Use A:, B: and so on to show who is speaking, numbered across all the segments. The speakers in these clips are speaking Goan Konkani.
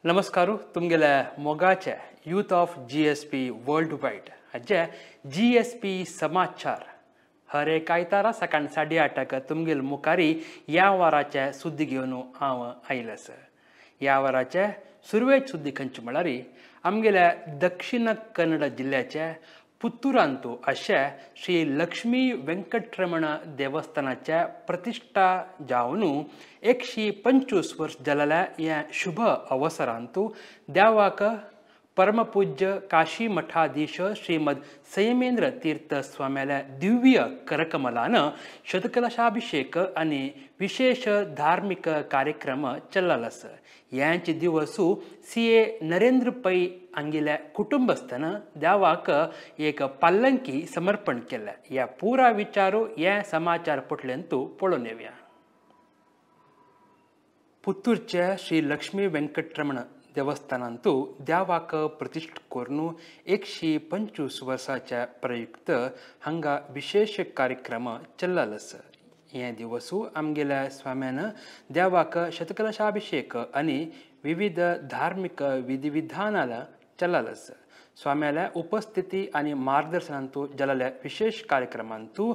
A: नमस्कार तुमगेले मोगाचे youth of G S P world wide हाजे जी एस पी समाचार हर एक आयतारा सकाळ 8:30 तुमगेल मुखारी ह्या वाराचे सुद्दी घेवन हांव आयलें आसा. ह्या वाराचे सुरवेक सुद्दी खंयचे म्हळ्यार आमगेल्या दक्षिण कन्नड जिल्ल्याचे पुत्तुरांतू अशें श्री लक्ष्मी वेंकटरमण देवस्थानाच्या प्रतिष्ठा जावन 125 वर्स जाल्ल्या ह्या शुभ अवसरांतू देवाक परमपूज्य काशी मठाधीश श्रीमद संयमेंद्र तीर्थ स्वाम्याल्या दिव्य करकमलान शतकलशाभिषेक आनी विशेष धार्मिक कार्यक्रम चल्लाल आसा. ह्यांचे दिवसू सी.ए. नरेंद्र पै हांगेल्या कुटुंबस्थान देवाक एक पालंकी समर्पण केलें. ह्या पुरा विचारू हे समाचार पोटलेंतू पळोवन येवया. पुत्तूरचे श्री लक्ष्मी वेंकटरमण देवस्थानांतू देवाक प्रतिष्ठ करून 125 वर्साच्या प्रयुक्त हांगा विशेष कार्यक्रम चल्लाल आसा. हे दिवसू आमगेल्या स्वाम्यान देवाक शतकलशाभिषेक आनी विविध धार्मिक विधिविधानाला चल्लाल आसा. स्वाम्याल्या उपस्थिती आनी मार्गदर्शनांतू जाल्ल्या विशेष कार्यक्रमांतू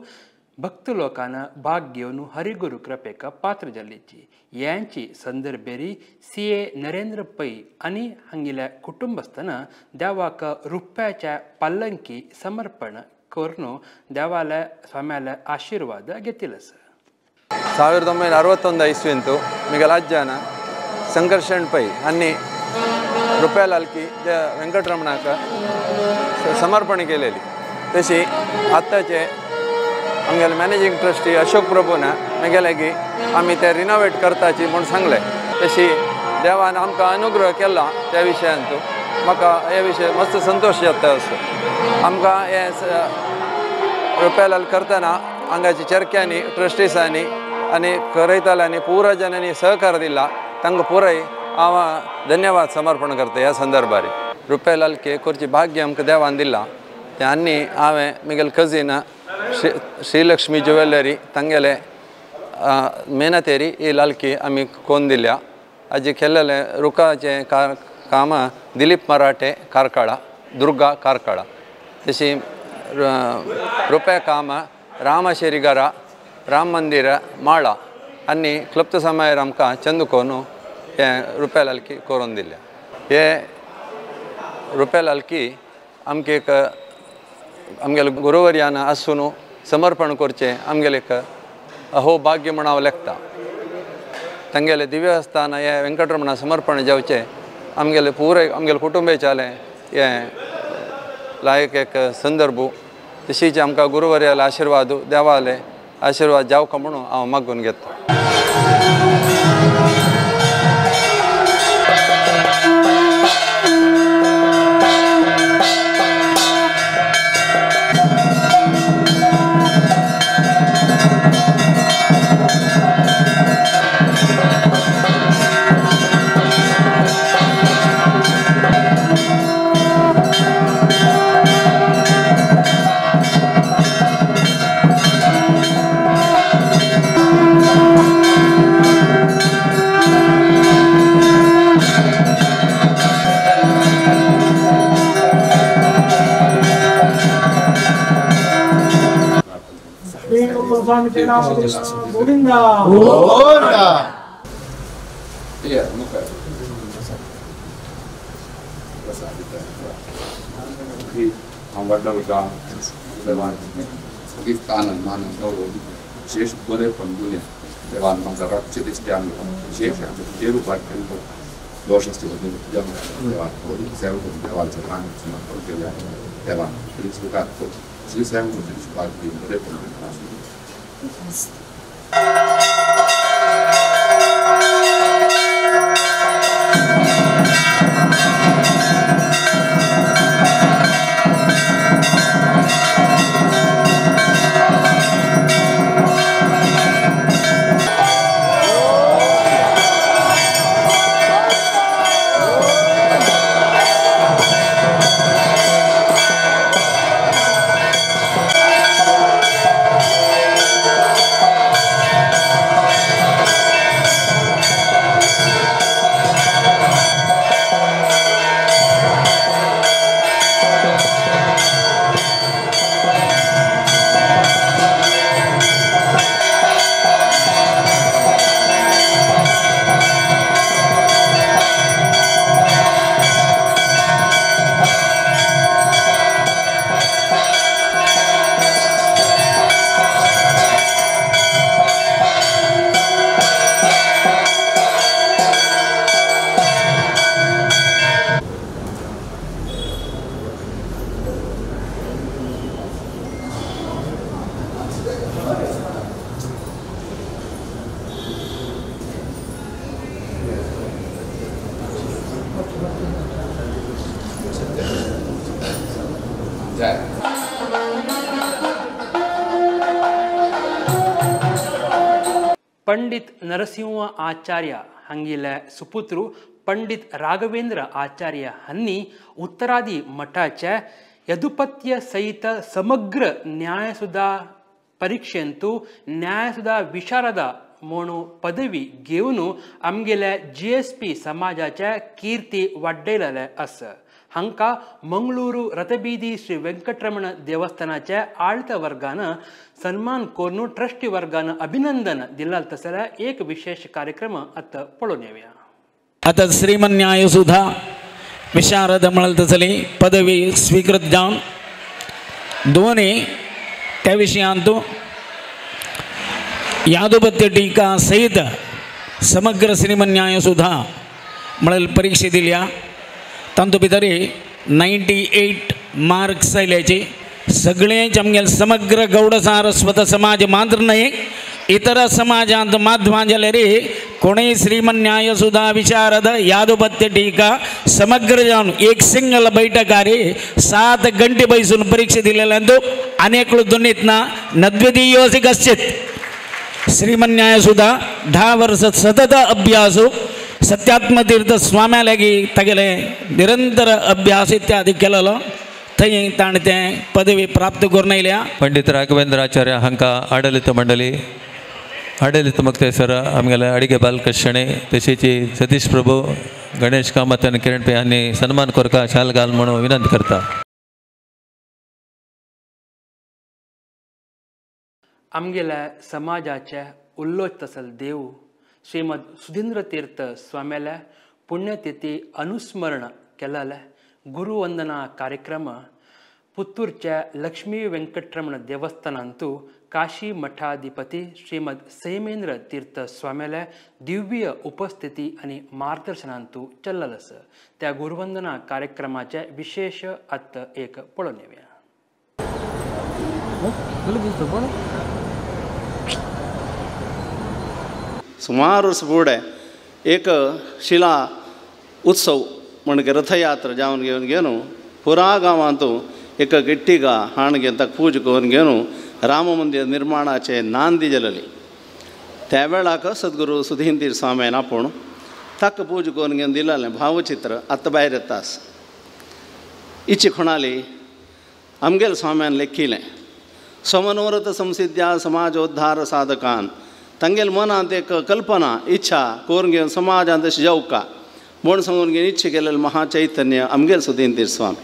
A: भक्त लोकांना भाग घेवन हरिगुरु कृपेक पात्र जाल्लीची. यांची संदर्भेरी सी.ए. नरेंद्र पै आनी हांगेल्या कुटुंबस्थान देवाक रुप्याच्या पालंकी समर्पण करून देवाल्या स्वाम्याल्या आशीर्वाद घेतिल आसा.
B: 1961 ಇಸ್ವಿಂತು ಮಿಗಲ ಅಜ್ಜನ ಸಂಕರ್ಷಣ್ ಪೈ ಅನ್ನಿ रुपया लालकी वेंकटरमणाक समर्पण केलेली. तशी आत्ताचे आमगेले मॅनेजिंग ट्रस्टी अशोक प्रभून मेगेले आमी ते रिनोवेट करताची म्हूण सांगलें. तशी देवान आमकां अनुग्रह केला त्या विशयांतू म्हाका हे विशय मस्त संतोश जाता असो. आमकां हे रुपया करतना हांगाच्या चरक्यांनी ट्रस्टिसांनी आनी करयताल्यांनी पुरा जनांनी सहकार दिला तांकां पुराय हांव धन्यवाद समर्पण करता. ह्या संदर्भार रुपया लालके करची भाग्य आमकां देवान दिलां तें आनी हांवें म्हगेले कजीन श्रीलक्ष्मी ज्वेलरी तांगेले मेहनतेरी ही लालकी आमी कोन दिल्या. हाजे केल्लें रुखाचें काम दिलीप मराठे कारकाळा, दुर्गा कारकाळा. तशी रुपया काम रामशेरिगरा राम मंदिर माळा आनी क्लुप्त समयार आमकां चंद कोनू हें रुपया लालकी करून दिल्या. हे रुपया लालकी आमकां एक आमगेले गुरुवर्यान आसून समर्पण करचें आमगेलें एक अहो भाग्य म्हूण हांव लेखता. तांगेलें दिव्यस्थान हें वेंकटरमणा समर्पण जावचें आमगेलें पुराय आमगेलें कुटुंबेचें हें लायक एक संदर्भ. तशीच आमकां गुरुवर्याले आशिर्वाद देवाले आशिर्वाद जावका म्हणून हांव मागून घेता.
C: गोविंदा गोविंदा.
D: विशेष बरें दिलें देवान म्हाका रातचे दिसते आमकां विशेष आमचें रुपार केल्लो दोश आसता देवान सेवा करून देवाचें समर्पण केलें देवान स्वीकार श्री सेवा करून बरें आसलें.
A: पंडित नरसिंह आचार्य हांगेले सुपुत्र पंडित राघवेंद्र आचार्य हांणी उत्तरादी मठाचे यदुपत्य सहित समग्र न्यायसुधा परीक्षेंतु न्यायसुधा विशारदा म्हणून पदवी घेवन आमगेल्या जी एस पी समाजाचे कीर्ती वाडयलेले आसा. हांकां मंगळुरू रथबीदी श्री वेंकटरमण देवस्थानाचे आळत वर्गान सन्मान करून ट्रस्टी वर्गान अभिनंदन दिलाल तसल्या एक विशेष कार्यक्रम आतां पळोवन येवया.
E: आतां श्रीमन्यायसुधा विशारद म्हणल तसली पदवी स्वीकृत जावन दोन्ही त्या विशयांतु यादुपत्य टीका सहित समग्र श्रीमन्यायसुधा म्हणल परीक्षा दिल्या. तांतू भितर 98 मार्क्स आयल्याचे सगळेच आमगेले समग्र गौड सारस्वत समाज मात्र न्हय इतर समाजांत माध्वां जाल्यार कोणूय श्रीमन्यायसुधा विशारद यादुपत्य टीका समग्र जावन एक सिंगल बैठकारे 7 गंटे बैसून परीक्षा दिलेल्यांतु अनेकलो दोनीत ना नद्वितीयोसी कश्चित. श्रीमन्यायसुधा 10 वर्स सतत अभ्यासु सत्यात्मतीर्थ स्वाम्या लागी तागेले निरंतर अभ्यास इत्यादी केलेलो थंय ताणें तें पदवी प्राप्त करून आयल्या.
F: पंडित राघवेंद्र आचार्य हांकां आडलित मंडळी आडलित मुक्तेसर आमगेले अडिगे बालकृष्णे तशेंच सतीश प्रभू गणेश कामत आनी किरण पै हांणी सन्मान करका शाल घाल म्हणून विनंती करता.
A: आमगेल्या समाजाचे उल्लोच तसल देव श्रीमद सुधींद्र तीर्थ स्वाम्याल्या पुण्यतिथी अनुस्मरण केलेल्या गुरुवंदना कार्यक्रम पुत्तूरच्या लक्ष्मी वेंकटरमण देवस्थानांतु काशी मठाधिपती श्रीमद सैमेंद्र तीर्थ स्वाम्याल्या दिव्य उपस्थिती आनी मार्गदर्शनांतु चल्लल आसा. त्या गुरुवंदना कार्यक्रमाचे विशेष आत्त एक पळोवन येवया.
G: सुमार वर्स फुडें एक शिला उत्सव म्हणजे रथयात्रा जावन घेवन घेवन पुरा गांवांत एक गिट्टिगा हाण घेवन ताका पूजा करून घेवन राम मंदिर निर्माणाचे नांदी जालेली. त्या वेळाक सद्गुरू सुधींद्र स्वाम्यान आपूण ताका पूजा करून घेवन दिलेलें भावचित्र आतां भायर येता आसा. इची खुणाली आमगेले स्वाम्यान लेखिलें समनोरथ संसिद्ध्या समाजोद्धार साधकान तांगेले मनांत एक कल्पना इच्छा करून घेवन समाजांत अशें जावका म्हूण सांगून घेवन इच्छा केलेलें महाचैतन्य आमगेले सुधींद्र स्वामी.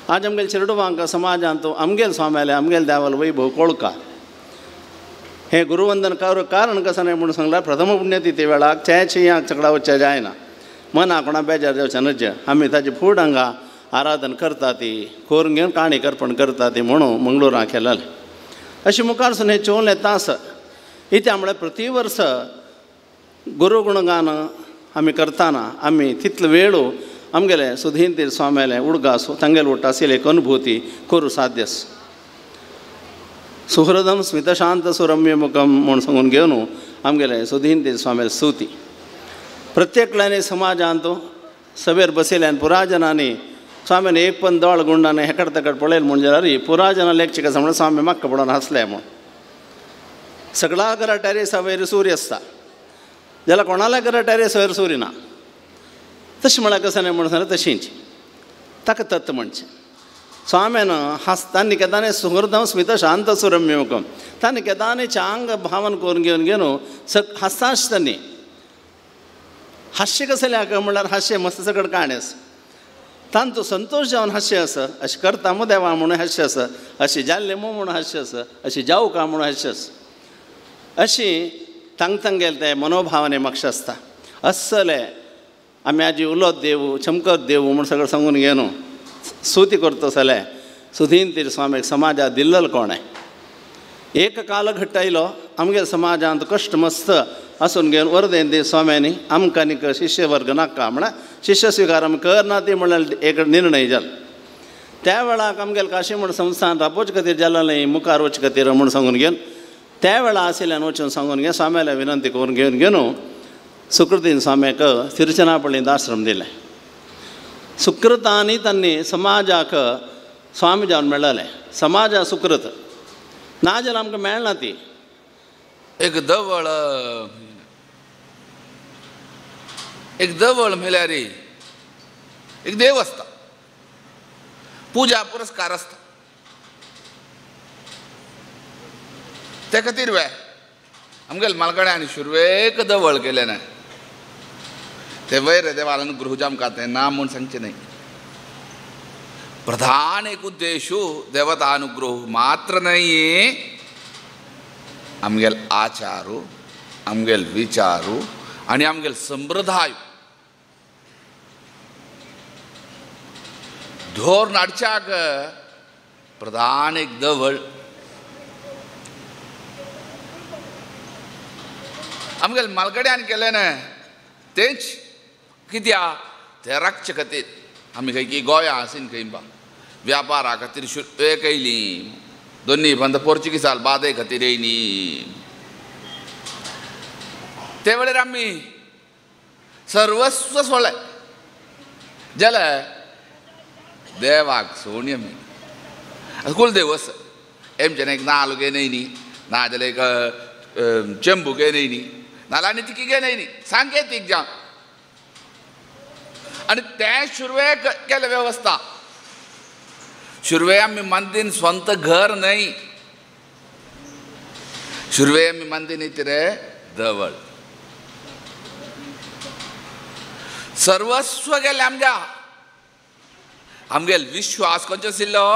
G: आज आमगेले चेरडुवांक समाजांत आमगेले स्वाम्याले आमगेले देवाले वैभव कोळका हें गुरुवंदन कारण कशें न्हय म्हूण सांगल्यार प्रथम पुण्यतिथी वेळाक चे चकडां वचचें जायना मना कोणा बेजार जावचें नज आमी ताजे फूड हांगा आराधन करता ती करून घेवन काणी अर्पण करता ती म्हणून मंगळुरां केलेलें. अशें मुखार सून हें चोवन येता आसा. इत्या म्हळ्यार प्रति वर्स गुरुगुणगान आमी करतना आमी तितलो वेळ आमगेले सुधींद्र स्वाम्याले उडगास तांगेले उडटा आशिल्ली एक अनुभूती करूं साध्य आसा. सुहृदम स्मितशांत सुरम्य मुखम म्हूण सांगून घेवन आमगेले सुधींद्र स्वाम्याले स्तुती. प्रत्येकल्यानी समाजांत सभेर बशिल्ल्यान पुराजनांनी स्वाम्यान एक पण दोळ गुंडाने हेकड तेकड पळयलें म्हूण जाल्यार पुराजनां लेखचे कशें म्हणून स्वामी म्हाका पडोवन हांसले म्हूण. सगळ्या घरा टॅरेसा वयर सूर्य आसता जाल्यार कोणाल्या घरा टॅरेस वयर सूर्य ना. तशें म्हळ्यार कशें न्हय म्हूण सांगल्यार तशींच ताका तत्व म्हणचें. स्वाम्यान हांसतानी केदाने सुहृदम स्मित शांत सुरम्य मुखम तांणी केदाने चांग भावन करून घेवन घेवन हांसता आसतानी हास्य कसलें आका म्हणल्यार हास्य मस्त सगळें काणी आसा तांचो संतोश जावन हास्य आसा अशें करता मू देवा म्हणून हास्य आसा अशें जाल्लें मू म्हणून हास्य आसा अशें जावं का म्हणून हास्य आसा अशी तांग तांगेले ते मनोभावने मक्ष आसता. असले आमी आजी उलोत देव चमकत देव म्हूण सगळें सांगून घेवन स्तुती करता जाल्यार सुधींद्र स्वामीक समाजाक दिल्लल कोणें. एक कालघट्ट आयलो आमगेले समाजांत कश्ट मस्त आसून घेवन वर्देंद्र स्वाम्यांनी आमकां आनीक शिश्यवर्ग नाका म्हळ्यार शिश्य स्विकार आमी करना ती म्हणल्यार एक निर्णय जालो. त्या वेळाक आमगेले काशी म्हण संस्थान राबोवचे खातीर जालें न्हय मुखार वचचे खातीर म्हूण सांगून घेवन त्या वेळा आशिल्ल्यान वचून सांगून घेवन स्वाम्याले विनंती करून घेवन घेवन सुकृतीन स्वाम्याक तिरुचनापल्लींत आश्रम दिलें. सुकृतांनी तांणी समाजाक स्वामी जावन मेळ्ळें समाजा सुकृत ना जाल्यार आमकां मेळना ती
H: एक दवळ एक दवळ म्हळ्यार एक देव आसता पुजा पुरस्कार आसता ते खातीर वे आमगेले मालगड्यांनी सुरवेक दवळ केलें ना ते वयर देवाल अनुग्रह आमकां तें ना म्हूण सांगचें न्हय प्रधान एक उद्देशू देवता अनुग्रह मात्र न्हय आमगेल आचारू आमगेल विचारू आनी आमगेल संप्रदाय धोरण हाडच्याक प्रधान एक दवळ आमगेल मालगड्यान केलें ना तेंच कित्याक ते राखचे खातीर आमी खंय की गोंया आसीन खंय बा व्यापारा खातीर सुरवेक येयली दोनी बंद पोर्चुगीसाल बादे खातीर येयली ते वेळार आमी सर्वस्व सोडलें जाल्यार देवाक सोडून आमी कुलदेव आसा एमच्यान एक नाल्ल घेवन येयली ना जाल्यार एक चेंबू घेवन येयली नाल्यार आनी तिकी घेवन येयली सांकेतीक जावन आनी तें सुरवेक केलें वेवस्था सुरवे आमी मंदीन स्वंत घर न्हय सुरवे आमी मंदीन रे दवळ सर्वस्व गेलें आमच्या आमगेल विश्वास खंयचो आशिल्लो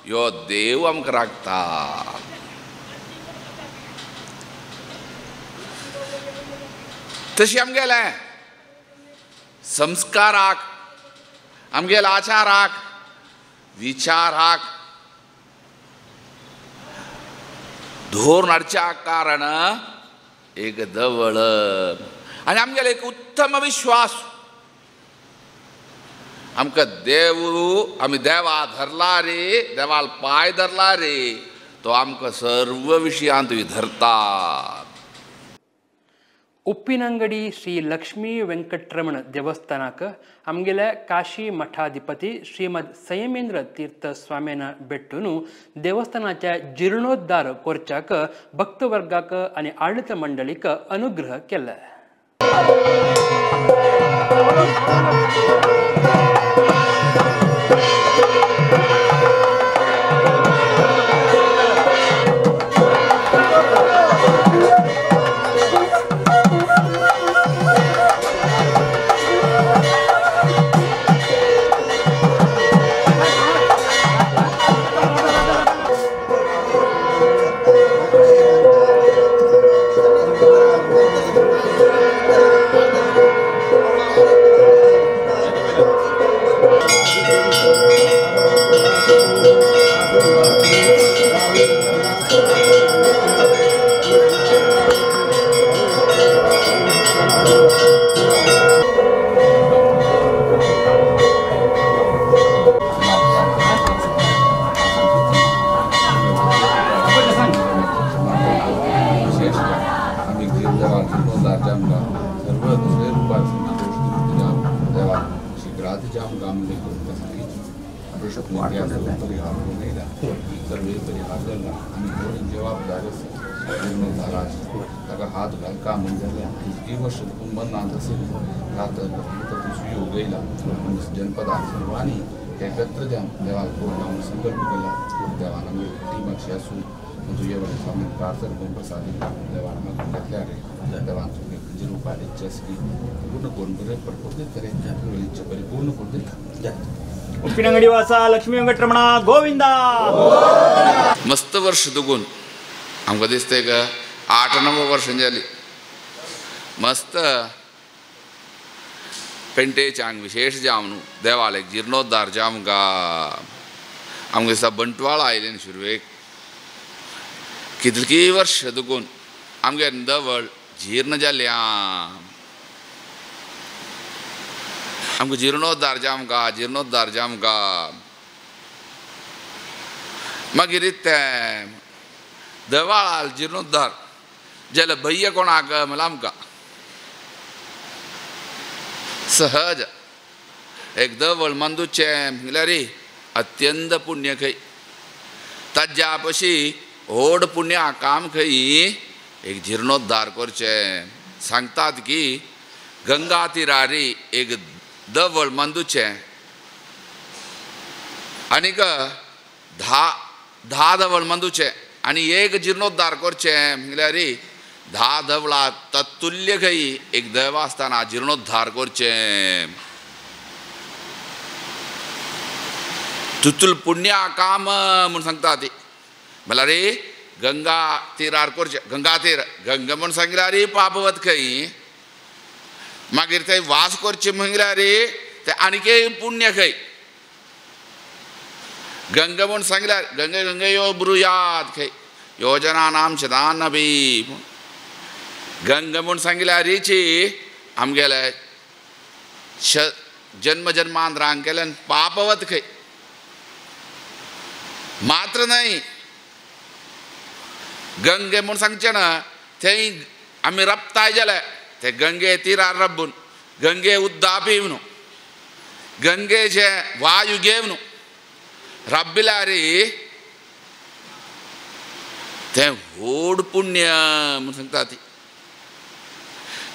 H: यो देव आमकां राखता तशी आमगेलें संस्काराक आमगेल आचाराक विचाराक धोरण हाडच्या कारण एक दवळ आनी आमगेलो एक उत्तम विश्वास आमकां देव आमी देवा धरला रे देवाल पांय धरला रे तो आमकां सर्व विशयांत धरता.
A: उप्पिनंगडी श्री लक्ष्मी वेंकटरमण देवस्थानाक आमगेले काशी मठाधिपती श्रीमद संयमेंद्र तीर्थ स्वामीन बेट्टून देवस्थानाच्या जीर्णोद्धार कोरच्याक भक्तवर्गाक आनी आडळीत मंडळीक अनुग्रह केले.
D: ताका हात घालका म्हण जाल्यार इतकी वर्ष कुंभन असेल सुयोग येयला जनपदात सर्वांनी एकत्र जावन देवाक लावन संकल्प केला देवान आमी टीमाची आसूं तुजे वटेन स्वामी प्रार्थना करून प्रसाद देवान आमकां घेतल्या रे देवान तुगे खंयचे रुपार इच्छा आसली पूर्ण करून बरें पडपूर दितले इच्छा परिपूर्ण करून दिता.
C: उप्पिनंगडी वासा लक्ष्मी वेंकटरमणा गोविंदा.
H: मस्त वर्ष दुगून आमकां दिसता एक 8-9 वर्सां जाली मस्त पेंटेचांग विशेष जावन देवालय जिर्णोद्धार जावंक आमकां दिसता बंटवाळ आयलें न्ही सुरवेक कितलीं वर्ष दुगून आमगे दवळ जीर्ण जाल्या आमकां जिर्णोद्धार जावंक जिर्णोद्धार जावंक मागीर तें देवाळाल जिर्णोद्धार जाल्यार भय्य कोणाक म्हणल्यार आमकां सहज एक दवळ मांदूचें म्हणल्यार अत्यंत पुण्य खंय ताज्या पशी व्हड पुण्य काम खंय एक जिर्णोद्धार करचें सांगतात की गंगा तिरारी एक दवळ मांदूचें आनीक 10 दवळ मांदूचें आनी एक जिर्णोद्धार करचें म्हणल्यार 10 धवळा तत्तुल्य खंय एक देवस्थाना जिर्णोद्धार करचें तुतुल पुण्य काम म्हूण सांगता ती म्हणल्यार गंगा तिरार करचें गंगा तीर गंगा म्हूण सांगल्यार पापवत खंय मागीर थंय वास करचें म्हणल्यार तें आनीक पुण्य खंय गंगा म्हूण सांगल्यार गंगे गंगे यो ब्रुयात खंय योजनानाम शतानबी गंगा म्हूण सांगल्यारीची आमगेले जन्म जन्मांतरांक केल्यान पापवत खंय मात्र न्हय गंगे म्हूण सांगचें ना थंय आमी रपताय जाल्यार ते गंगे तिरार रब्बून गंगे उद्दा पिवन गंगेचे वायू घेवन रब्बिल्यारी तें व्हड पुण्य म्हूण सांगता ती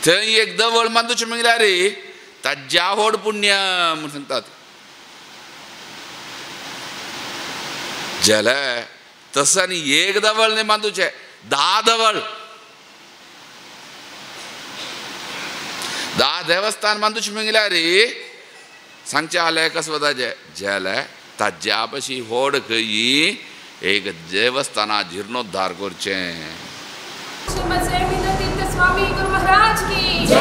H: थंय एक दवळ मांदूचें म्हणल्यार ताज्या व्हड पुण्य म्हूण सांगता ती जाल्यार तसो आनी एक दवळ न्हय मांदूचें 10 दवळ 10 देवस्थान मांदूचें म्हणल्यार सांगचें आलें कसो वताचें जाल्यार ताज्या पशी व्हड खंय एक देवस्थाना जिर्णोद्धार करचें.
I: श्रीमद् जयेंद्र तीर्थ स्वामी गुरु महाराज की जय,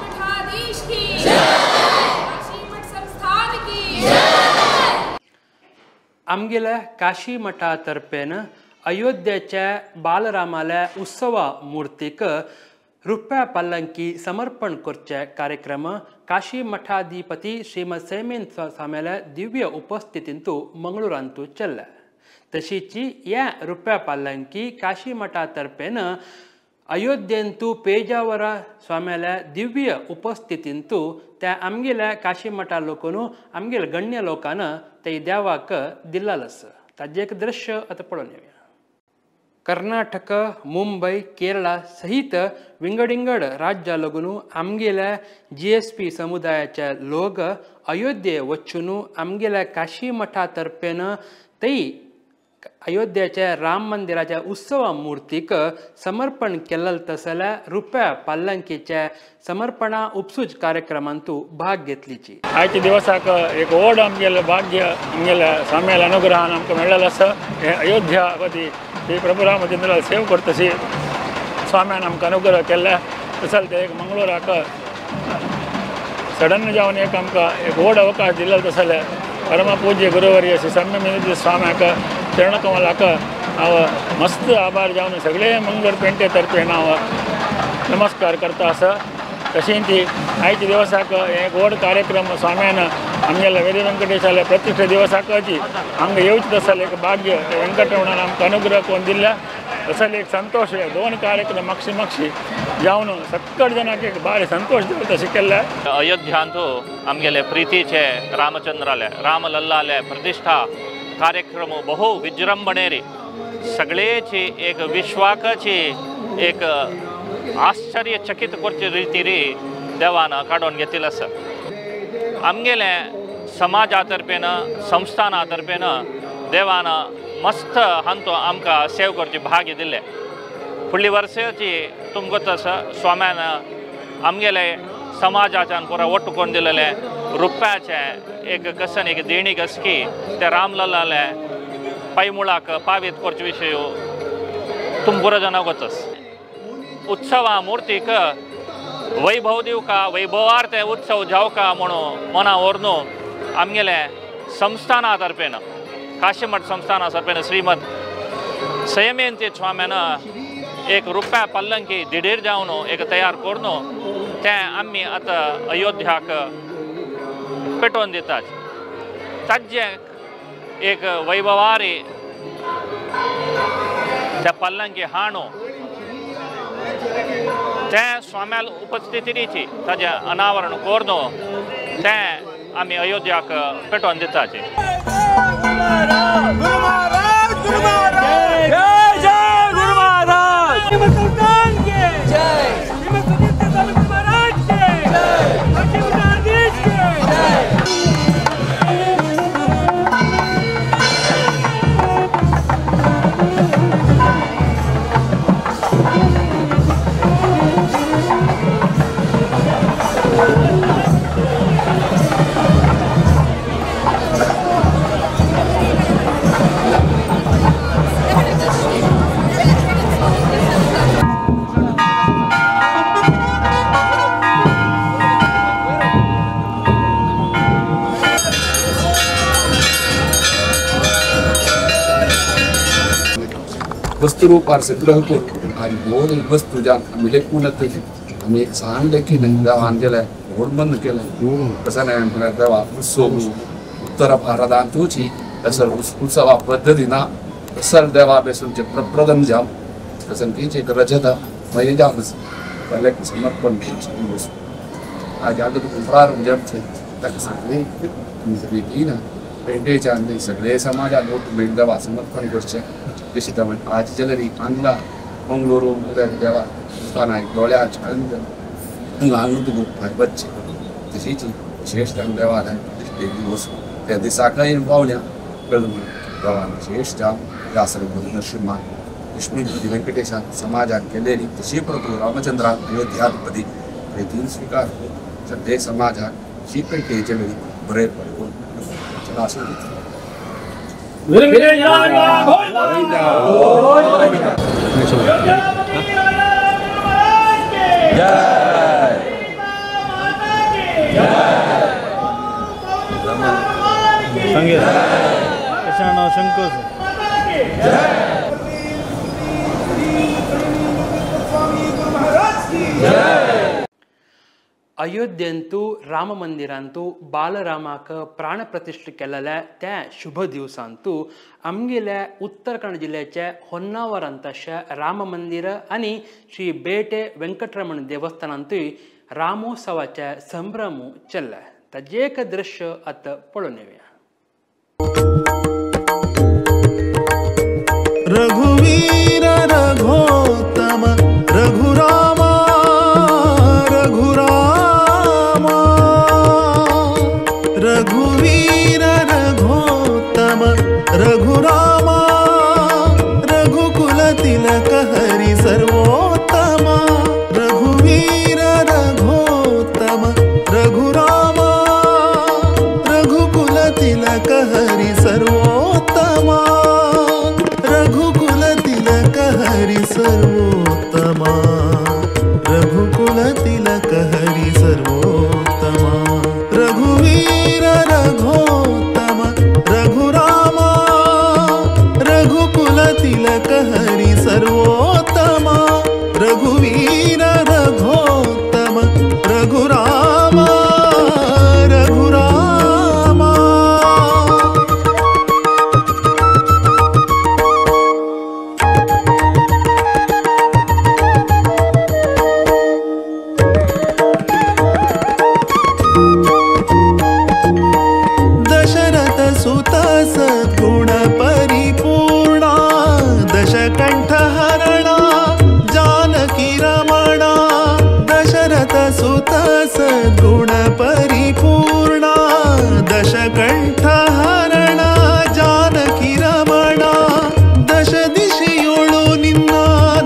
I: मठाधीश की जय, काशी मठ संस्थान की जय.
A: आमगेल्या काशी मठा तर्फेन अयोध्येच्या बालरामाल्या उत्सवा मूर्तीक रुप्या पल्लंकी समर्पण करचे कार्यक्रम काशी मठाधिपती श्रीमद सैमेंद्र स्वाम्याल्या दिव्य उपस्थितींतू मंगळूरांतू चल्ले. तशीची या रुप्या पल्लंकी काशी मठा तर्फेन अयोध्येंतू पेजावर स्वाम्याल्या दिव्य उपस्थितींतू त्या आमगेल्या काशी मठा लोकांनू आमगेल्या गण्य लोकांना ते देवाक दिल्लालस ताजें एक दृश्य आतां पळोवन येवया. कर्नाटक, मुंबय, केरळा सहित विंगड विंगड राज्या लागून आमगेल्या GSP समुदायाचे लोक अयोध्ये वचून आमगेल्या काशी मठा तर्फेन तै अयोध्येच्या राम मंदिराच्या उत्सव मूर्तीक समर्पण केल्ल तसल्या रुप्या पल्लंकीच्या समर्पणा उपसूज कार्यक्रमांतू भाग घेतलीची.
J: आयच्या दिवसाक एक व्हड आमगेलें भाग्य आमगेल्या स्वाम्याल्या अनुग्रहान आमकां मेळ्ळेलें आसा. हें अयोध्या पती श्री प्रभु रामचंद्र सेव करतशी स्वाम्यान आमकां अनुग्रह केल्ले तसो ते एक मंगळूराक सडन जावन एक आमकां एक व्हड अवकाश दिल्लो तसले परम पूज्य गुरुवर्य श्री सम्यक स्वाम्याक चरणकमलाक हांव मस्त आभार जावन सगळे मंगळूर पेंटे तर्फेन हांव नमस्कार करता आसा. तशीं ती आयच्या दिवसाक एक व्हड कार्यक्रम स्वाम्यान आमगेल्या वेरी वेंकटेशाल्या प्रतिश्ठा दिवसाकची हांगा येवचें तसलें एक भाग्य वेंकटरमणान आमकां अनुग्रह करून दिल्ल्या तसले एक संतोश दोन कार्यक्रम मागशी मागशी जावन सक्कड जनाक एक भारी संतोश दिवता तशें केल्लें.
K: अयोध्यांतू आमगेले प्रितीचे रामचंद्राले रामलल्लाले प्रतिश्ठा कार्यक्रम बहु विजृंभणेरी सगळेची एक विश्वाकाची एक आश्चर्यचकित करचे रितीरी देवान काडून घेतिल्लें आसा. आमगेले समाजा तर्फेन संस्थाना तर्फेन देवान मस्त हांतो आमकां सेव करची भाग्य दिल्लें. फुडली वर्साची तुमकां आसा स्वाम्यान आमगेले समाजाच्यान पुरा ಒಟ್ಟು करून दिलेलें रुप्याचें एक कसन एक देणीक आसकी ते रामलल्लाले पायमुळाक पावीत करचे विशय तुम पुरो जाणां वचस. उत्सवा मूर्तीक वैभव दिवका वैभवार ते उत्सव जावका म्हणून मना व्हरून आमगेले संस्थाना तर्फेन काशीमठ संस्थाना तर्फेन श्रीमद संयमेंती स्वाम्यान एक रुप्या पल्लंकी दिडीर जावन एक तयार करून तें आमी आतां अयोध्याक पेटोवन दितात. ताजें एक वैभवारी त्या पल्लंकी हाणू तें स्वाम्याल उपस्थितीची ताजें अनावरण करून तें आमी अयोध्याक पेटोवन दिताचे.
D: वस्तुरूपार संग्रह करून आनी व्हड वस्तू ज्या आमी लेखून आमी एक सान लेखी देवान केलें व्हड बंद केलें. तसं न्हय म्हळ्यार देवा उत्सव उत्तर भारतांतूच तसर उत्सवा पद्दती ना तसर देवा बेसूनचे प्रप्रथम जाम तसं की एक रजत मागीर जाम पहिले समर्पण आज आतां प्रारंभ जामचे ताका सगळें रितीन पेंटेच्या आनी सगळे समाजान लोक मेळून देवा समर्पण करचें. तशी आज जलरी आंगला मंगळूर देवा दोळ्या हांगा बच्चे तशीच विशेष देवा एक दिवस त्या दिसाकय पावल्या देवान विशेष जाम व्यासर नरसिंहा लक्ष्मी वेंकटेशान समाजान केलेली तशी प्रभू रामचंद्रान अयोध्याधिपती प्रेतीन स्वीकार सगळे समाजाक ही पेंटेचे वेळी बरें पडून आसूं.
A: अयोध्येंतु राम मंदिरांतु बालरामाक प्राण प्रतिष्ठा केलेल्या त्या शुभ दिवसांतु आमगेल्या उत्तर कन्नड जिल्ह्याच्या होन्नावरांतशे राम मंदिर आनी श्री बेटे वेंकटरमण देवस्थानांतूय रामोत्सवाचे संभ्रम चल्ले. ताजें एक दृश्य आतां पळोवन येवया.
L: रघुवीर रघोत्तम रघुरामा रघुरामा रघुवीर रघोत्तम रघुरामा रघुकुल तिलक हरि सर्वोत्तमा रघुवीर रघोत्तम रघुरामा रघुकुल तिलक हरि सर्वोत्तमा रघुकुल तिलक हरि सर्वोत्तमा रघुकुल तिलक हरि सर्वोत्तमा रघुवीर रघोत्तम रघुरामा रघुकुल तिलक हरि सर्वोत्तमा रघुवीर रघोत्तम रघुरामा रघुरामा. दशरथ सुत सद्गुण परिपूर्णा दशकंठ हरणा जानकी रमणा दशरथ सुत सद्गुण परिपूर्णा दशकंठ हरणा जानकी रमणा दश दिशೆಯೊಳು ನಿನ್ನ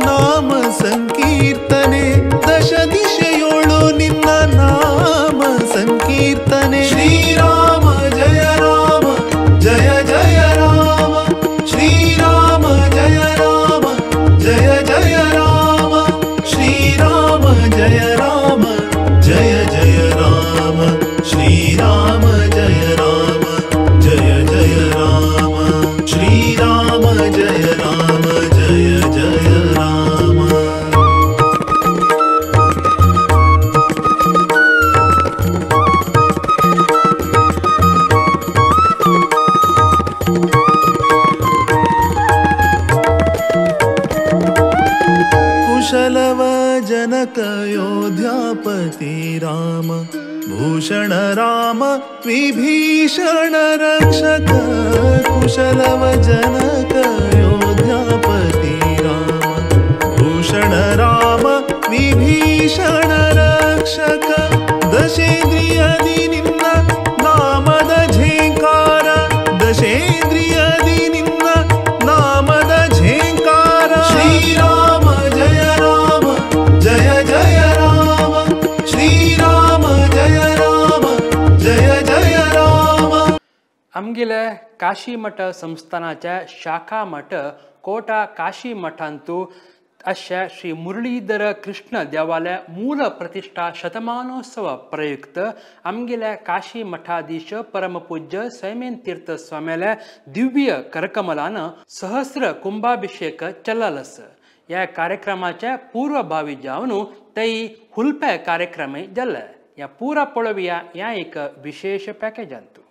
L: ನಾಮ ಸಂಕೀರ್ತನೆ ದಶ ದಿಶೆಯೊಳು ನಿನ್ನ ನಾಮ ಸಂಕೀರ್ತನೆ ಶ್ರೀರಾಮ ಜಯ ರಾಮ ಜಯ ಜಯ ರಾಮ ಶ್ರೀರಾಮ ಜಯ ರಾಮ ಜಯ ಜಯ ರಾಮ ಶ್ರೀರಾಮ ಜಯ ರಾಮ ಜಯ ಜಯ ರಾಮ ಶ್ರೀರಾಮ ಜಯ ರಾಮ ಜಯ ಜಯ ರಾಮ ಶ್ರೀರಾಮ ಜಯ ರಾಮ ಜಯ ಜಯ ರಾಮ. कुशलव जनक अयोध्यापति राम भूषण राम विभीषण रक्षक कुशलव जनक अयोध्यापति राम भूषण राम विभीषण रक्षक दशेन्द्रियदि निन्न नामद झेंकार दशेन्द्रियदि निन्न नामद झेंकार श्री राम जय राम जय जय राम श्री राम जय राम जय जय राम.
A: आमगेले काशी मठ संस्थानाच्या शाखा मठ कोटा काशी मठांतु अशा श्री मुरलीधर कृष्ण देवालय मूल प्रतिष्ठा शतमानोत्सव प्रयुक्त आमगेल्या काशी मठाधीश परमपूज्य सैमेन तीर्थ स्वाम्याल्या दिव्य करकमलान सहस्र कुंभाभिषेक चललस. या कार्यक्रमाच्या पूर्वभावी जावन तै हुल्पे कार्यक्रम जाल्ले. या पुरा पळोवया या एक विशेष पॅकेजांतु.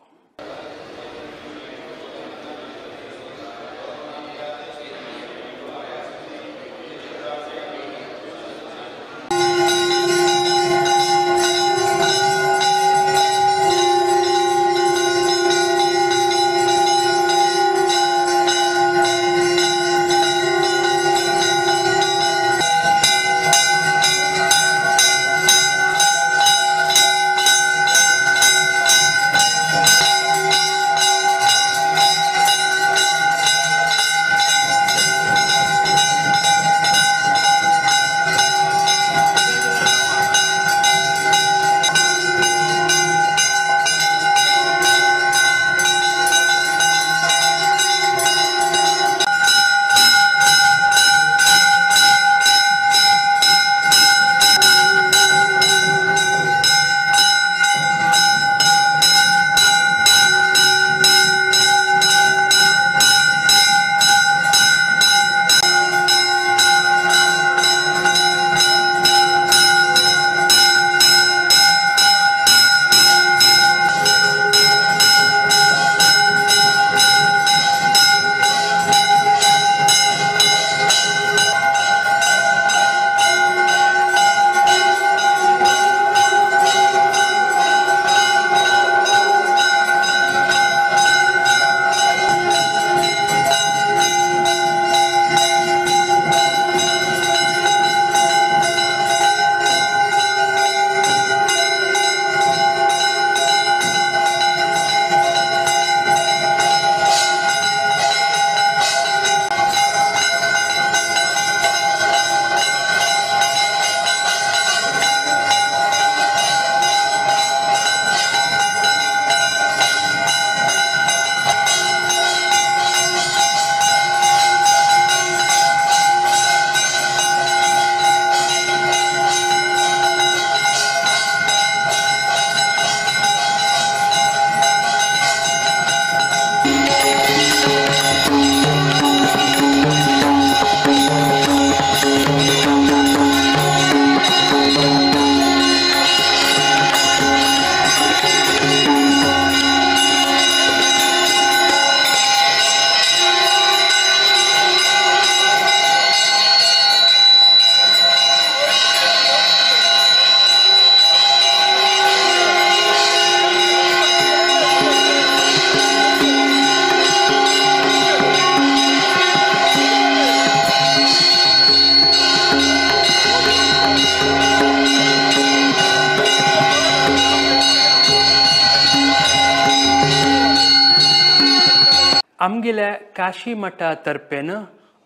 A: आमगेल्या काशी मठा तर्फेन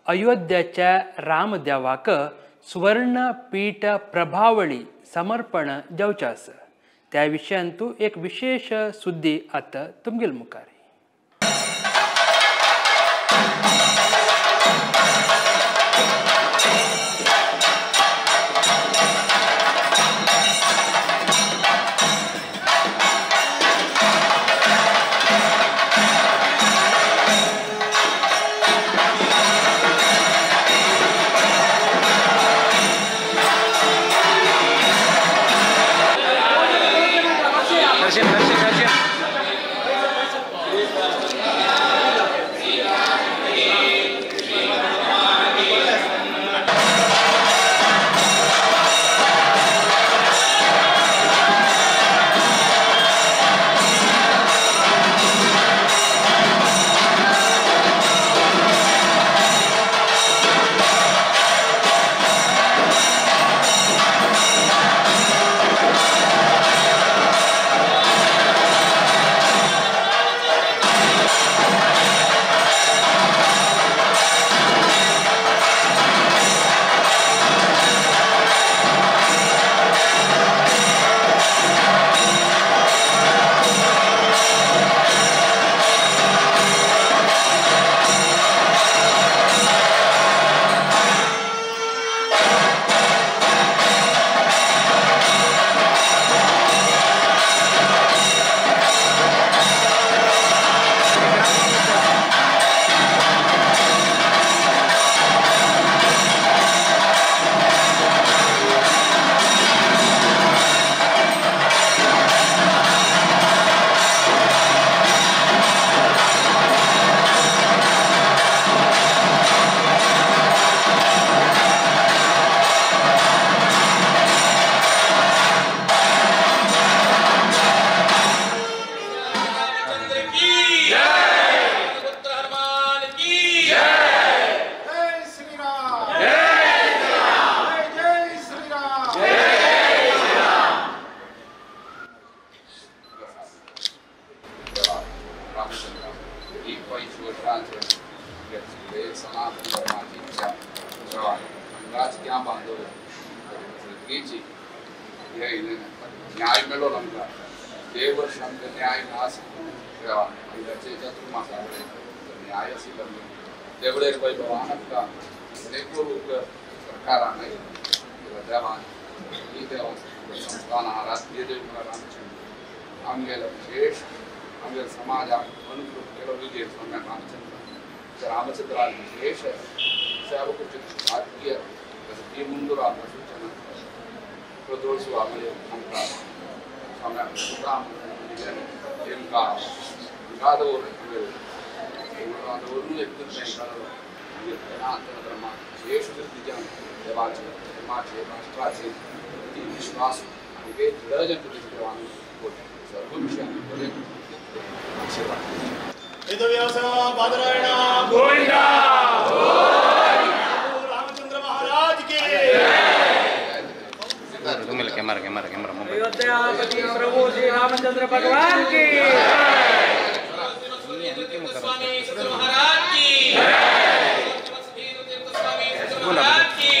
A: अयोध्याच्या रामदेवाक सुवर्ण पीठ प्रभावळी समर्पण जावचें आसा. त्या विशयांतु एक विशेष सुद्दी आतां तुमगेल मुखार.
D: 85 वर्षांचे सनातन धर्माची इच्छा हांगाच बांधव सगळीची न्याय मेळ्ळो आमकां ते वर्ष आमकां न्याय नास हांगाचे चतुर्मासा कडेन न्याय आशिल्लो तेवढे वैभवान आमकां करूंक सरकारान देवान ही देवा संस्थान आराध्य देव रामचंद्र आमगेलो विशेष आमगेल्या समाजाक अनुग्रह केलो विजय स्वामी रामचंद्र रामचंद्रान विशेष सेवा करचे भाग्य ती मुंदूर आमकां सूचना प्रदोष आमकां स्वामी राम तेमकां दवर दवरून एकदम सनातन धर्म विशेष वृद्धीच्यान देवाचे धर्माचे राष्ट्राचे प्रति विश्वास आनी दृढ देवान सर्व विषयांनी बरें आशीर्वाद.
C: गोविंदा रामचंद्र महाराज की
G: कैमरा कैमरा कैमरा
A: अयोध्यापति प्रभु श्री रामचंद्र भगवान की
M: महाराज की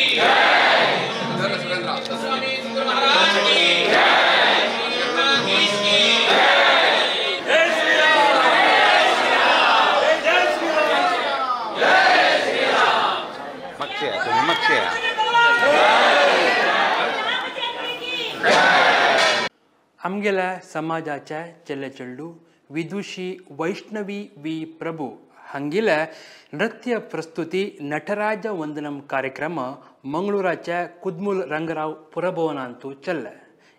A: आमगेल्या समाजाच्या चेले चेडू विदुषी वैष्णवी वी प्रभु हांगेल्या नृत्य प्रस्तुती नटराज वंदनम कार्यक्रम मंगळूराच्या कुदमूल रंगराव पुरभवनांतू चल्ले.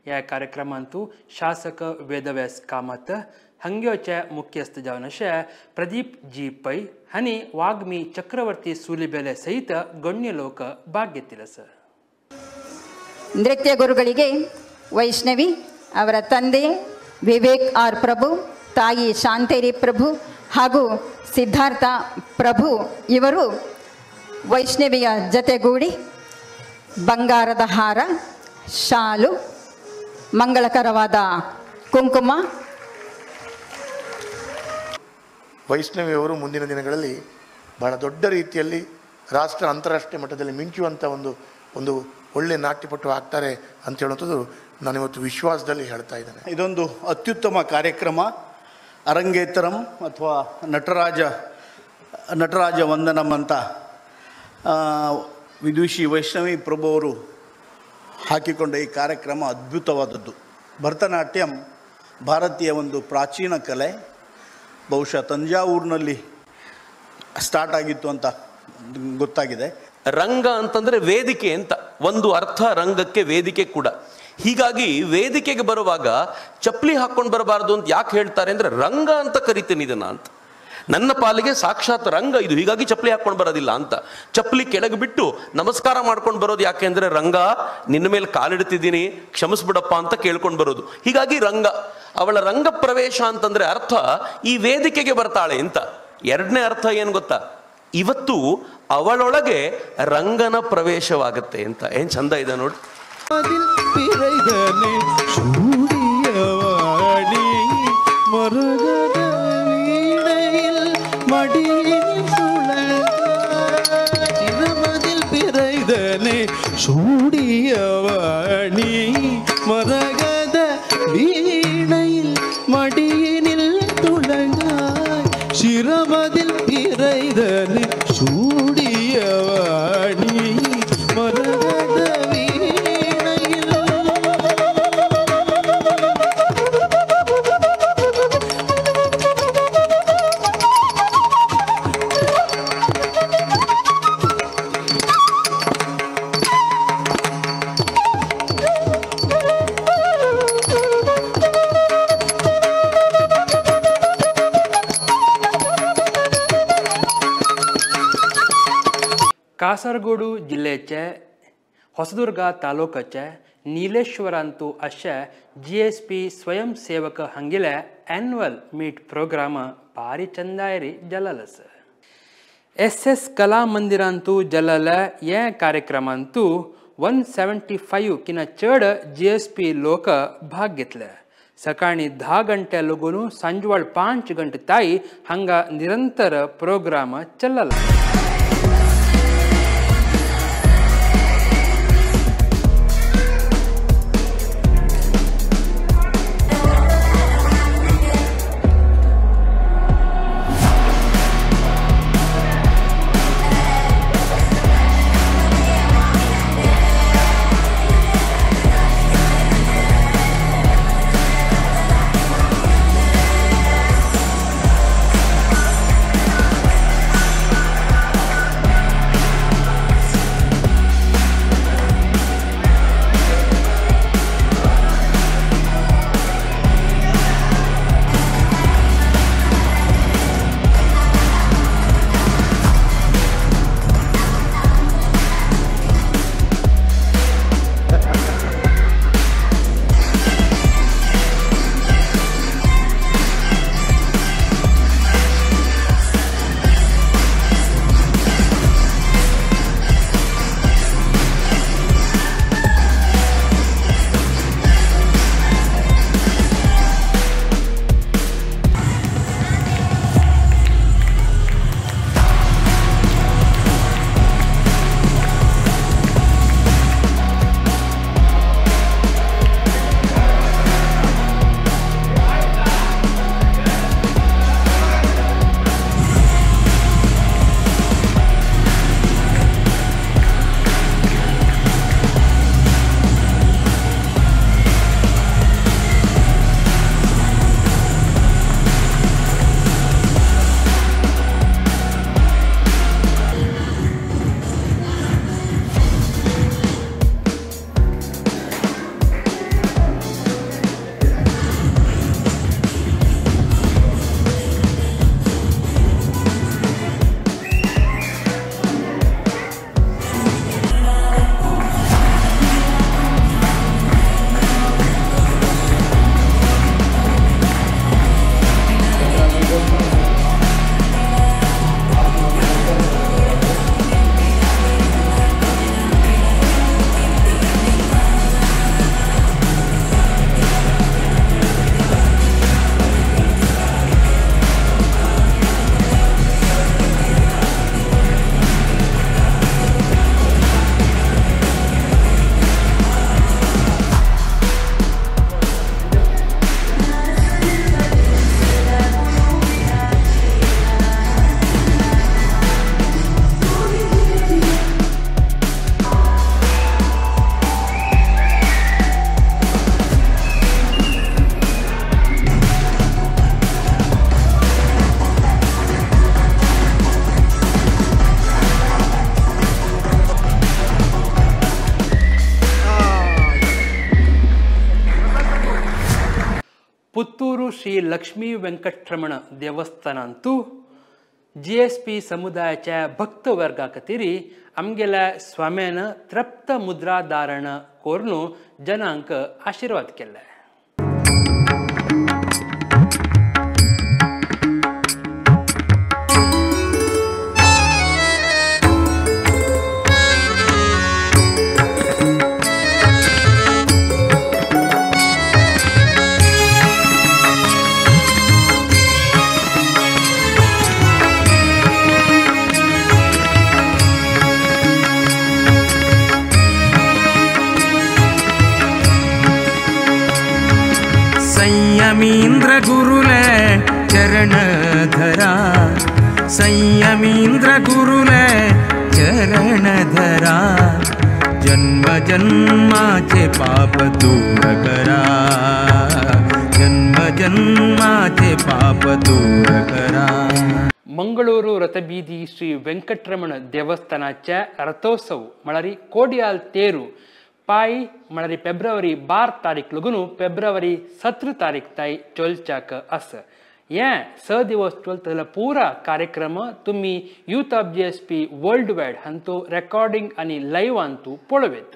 A: ह्या कार्यक्रमांतू शासक वेदव्यास कामत हंग्योचे मुख्यस्थ जावन अशे प्रदीप जी पै आनी वाग्मी चक्रवर्ती सूलिबेले सहित गण्य लोक भाग घेतिल्ले आसा.
N: ನೃತ್ಯ ಗುರುಗಳಿಗೆ ವೈಷ್ಣವಿ ಅವರ ತಂದೆ ವಿವೇಕ್ ಆರ್ ಪ್ರಭು, ತಾಯಿ ಶಾಂತೇರಿ ಪ್ರಭು ಹಾಗೂ ಸಿದ್ಧಾರ್ಥ ಪ್ರಭು ಇವರು ವೈಷ್ಣವಿಯ ಜತೆಗೂಡಿ ಬಂಗಾರದ ಹಾರ, ಶಾಲು, ಮಂಗಳಕರವಾದ ಕುಂಕುಮ.
O: ವೈಷ್ಣವಿಯವರು ಮುಂದಿನ ದಿನಗಳಲ್ಲಿ ಬಹಳ ದೊಡ್ಡ ರೀತಿಯಲ್ಲಿ ರಾಷ್ಟ್ರ ಅಂತಾರಾಷ್ಟ್ರೀಯ ಮಟ್ಟದಲ್ಲಿ ಮಿಂಚುವಂಥ ಒಂದು ಒಂದು ಒಳ್ಳೆಯ ನಾಟ್ಯಪಟು ಆಗ್ತಾರೆ ಅಂತ ಹೇಳುವಂಥದ್ದು ನಾನಿವತ್ತು ವಿಶ್ವಾಸದಲ್ಲಿ ಹೇಳ್ತಾ ಇದ್ದೇನೆ.
G: ಇದೊಂದು ಅತ್ಯುತ್ತಮ ಕಾರ್ಯಕ್ರಮ. ಅರಂಗೇತರಂ ಅಥವಾ ನಟರಾಜ ವಂದನಂ ಅಂತ ವಿದುಷಿ ವೈಷ್ಣವಿ ಪ್ರಭು ಅವರು ಹಾಕಿಕೊಂಡ ಈ ಕಾರ್ಯಕ್ರಮ ಅದ್ಭುತವಾದದ್ದು. ಭರತನಾಟ್ಯಂ ಭಾರತೀಯ ಒಂದು ಪ್ರಾಚೀನ ಕಲೆ. ಬಹುಶಃ ತಂಜಾವೂರಿನಲ್ಲಿ ಸ್ಟಾರ್ಟ್ ಆಗಿತ್ತು ಅಂತ ಗೊತ್ತಾಗಿದೆ.
P: ರಂಗ ಅಂತಂದರೆ ವೇದಿಕೆ ಅಂತ ಒಂದು ಅರ್ಥ, ರಂಗಕ್ಕೆ ವೇದಿಕೆ ಕೂಡ. ಹೀಗಾಗಿ ವೇದಿಕೆಗೆ ಬರುವಾಗ ಚಪ್ಪಲಿ ಹಾಕ್ಕೊಂಡು ಬರಬಾರ್ದು ಅಂತ ಯಾಕೆ ಹೇಳ್ತಾರೆ ಅಂದರೆ, ರಂಗ ಅಂತ ಕರಿತೀನಿ ಇದನ್ನು ಅಂತ. ನನ್ನ ಪಾಲಿಗೆ ಸಾಕ್ಷಾತ್ ರಂಗ ಇದು, ಹೀಗಾಗಿ ಚಪ್ಪಲಿ ಹಾಕ್ಕೊಂಡು ಬರೋದಿಲ್ಲ ಅಂತ. ಚಪ್ಪಲಿ ಕೆಳಗೆ ಬಿಟ್ಟು ನಮಸ್ಕಾರ ಮಾಡ್ಕೊಂಡು ಬರೋದು ಯಾಕೆ ಅಂದರೆ, ರಂಗ ನಿನ್ನ ಮೇಲೆ ಕಾಲಿಡ್ತಿದ್ದೀನಿ ಕ್ಷಮಿಸ್ಬಿಡಪ್ಪ ಅಂತ ಕೇಳ್ಕೊಂಡು ಬರೋದು. ಹೀಗಾಗಿ ರಂಗ, ಅವಳ ರಂಗ ಪ್ರವೇಶ ಅಂತಂದರೆ ಅರ್ಥ ಈ ವೇದಿಕೆಗೆ ಬರ್ತಾಳೆ ಅಂತ. ಎರಡನೇ ಅರ್ಥ ಏನು ಗೊತ್ತಾ, ಇವತ್ತು ಅವಳೊಳಗೆ ರಂಗನ ಪ್ರವೇಶವಾಗುತ್ತೆ ಅಂತ. ಏನ್ ಚಂದ ಇದೆ ನೋಡಿ.
L: சூடியவாணி மரகத வீணையில் மடியினில் துளங்காய் சிரமதில் பிறைதனை சூடியவாணி மரகத வீணையில்.
A: कासरगोडू जिल्ह्याचे होसदुर्गा तालुक्याचे नीलेश्वरांतू अशे GSP स्वयंसेवक हांगेले एन्युअल मीट प्रोग्राम भारी चंदायरी जलल आसा. SS कला मंदिरांतू जलल हे कार्यक्रमांतू 175 किना चड GSP लोक भाग घेतले. सकाळी 10 गंटे लगून सांजवाळ 5 गंटे ताई हांगा निरंतर प्रोग्राम चलला. ಪುತ್ತೂರು ಶ್ರೀ ಲಕ್ಷ್ಮೀ ವೆಂಕಟರಮಣ ದೇವಸ್ಥಾನಾಂತೂ ಜಿ ಎಸ್ ಪಿ ಸಮುದಾयाच्या भक्त वर्गा खातीर आमगेल्या स्वाम्यान तृप्त मुद्राधारण करून जनांक आशीर्वाद केले.
Q: संयमींद्र गुरुले चरण धरा, संयमींद्र गुरुले चरण धरा, जन्म जन्माचे पाप दूर करा, जन्म जन्माचे पाप दूर करा.
A: मंगळूरू रथबीदी श्री वेंकटरमण देवस्थानाच्या रथोत्सव म्हळ्यार कोडियाल तेरू पाय म्हळ्यार फेब्रुवारी 12 तारीख लगून फेब्रुवारी 17 तारीख ताई चलच्याक आसा. हे 6 दिवस चलतलो पुरा कार्यक्रम तुमी youth of G S P world wide हांतू रेकॉर्डिंग आनी लायव्ह हांतू पळोवयेत.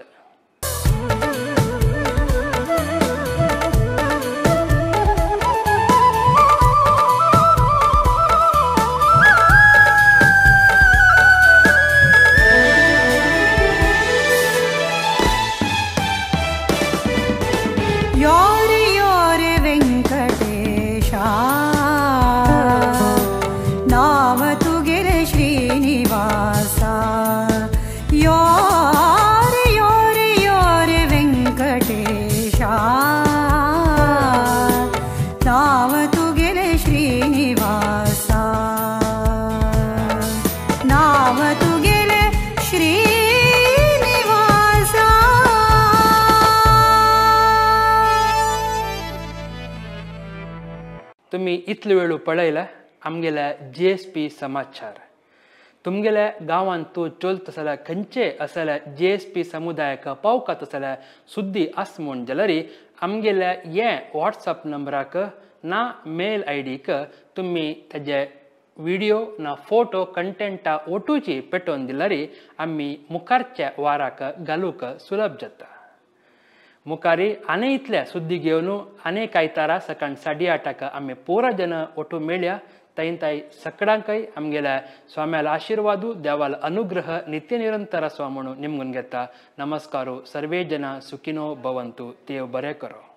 R: Yore yore
A: इतलो वेळ पळयला आमगेल्या GSP समाचार. तुमगेल्या गांवांत तूं चलत आसल्यार खंयचे आसल्यार GSP समुदायाक पावकात आसल्यार सुद्दी आस म्हूण जाल्यार आमगेल्या हे वॉट्सएप नंबराक ना मेल आयडीक तुमी ताजे व्हिडिओ ना फोटो कंटेंटा ओटूची पेटोवन दिल्यार आमी मुखारच्या वाराक घालूंक सुलभ जाता. मुखारी आनी इतल्या सुद्दी घेवन आनी आयतारा सकाळ 8:30 आमी पुरा जन ओटू मेळया. तैन ताई सकडांकय आमगेल्या स्वाम्याला आशीर्वादू देवाला अनुग्रह नित्य निरंतर आसवा म्हणून निमगून घेता. नमस्कारो. सर्वे जना सुखिनो भवंतु. देव बरें करो.